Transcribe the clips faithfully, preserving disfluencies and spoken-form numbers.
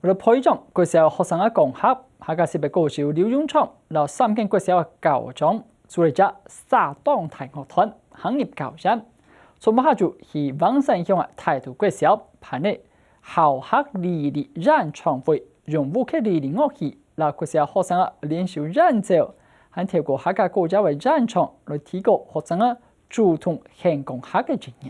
為了培養國小學生个講客，客家特別歌手劉永松摎三間國小个校長組了隻社黨大樂團行入校園。從該下就去橫山鄉个大肚國小辦理校客禮儀演唱會，用烏克麗麗樂器摎國小學生个連續演奏，還透過客家歌謠个演唱來提高學生个主動肯講客个經驗。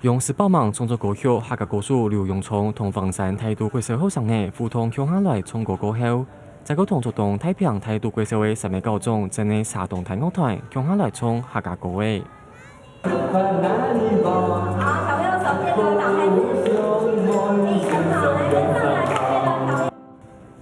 用十八萬創作歌曲客家歌手劉永松同橫山大肚國小學生仔互動共下來唱歌過後，再過同竹東大坪大肚國小个三位校長整个社黨大樂團共下來唱客家歌仔。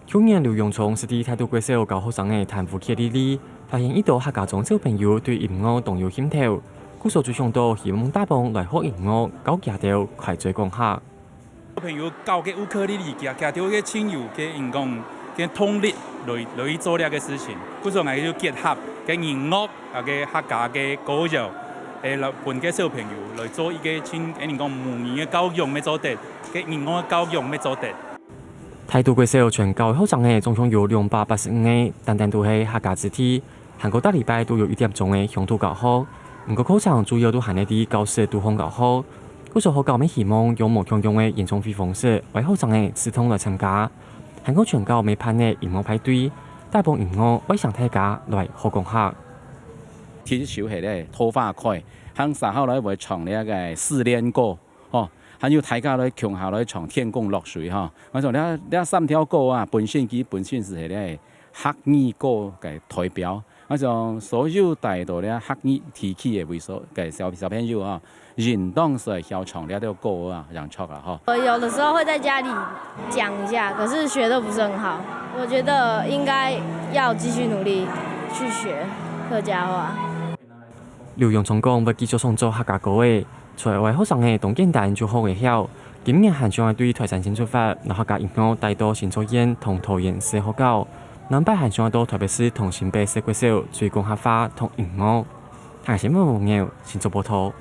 舊年劉永松就在大肚國小教學生仔彈烏克麗麗，發現已多客家庄小朋友對音樂當有興頭，故所就想到希望打幫來學音樂，教佢兜開嘴講客。 小朋友搞个烏克麗麗，佢佢兜个親友个人講个動力來來去做這个事情。故所𠊎就結合个音樂啊，个客家个歌謠，誒，來分个小朋友來做一个親，人講母語个教育乜做得，个音樂个教育乜做得。大肚國小全校个學生仔總共有兩百八十五个，單單都係客家子弟。 還過逐禮拜都有一點鐘个鄉土教學，毋過課程主要都還係在教室肚項教學。故所學校乜希望用無共樣个演唱會方式，為學生仔自動來參加。還過全校乜辦个音樂派對，打幫音樂，為請大家來學講客。第一首係咧桃花開，還有三號來會唱這个失戀歌，吼，還有大家來共下來唱天公落水吼。𠊎想這這三條歌啊，本身佢本身係係咧客語歌个代表。 𠊎想所有帶到這客語地區个位所个小小朋友啊，應當係曉唱這條歌啊，正著啦吼。我有的時候會在家裡講一下，可是學得不是很好。我覺得應該要繼續努力去學客家話。劉永松講會繼續創作客家歌仔，除了為學生仔當簡單就學會曉， 今年還想愛對台山縣出發，摎客家音樂帶到新竹縣同桃園四學校。南擺還想愛到台北市同新北四國小推廣客話同音樂。聽新聞黃牛，新竹報導。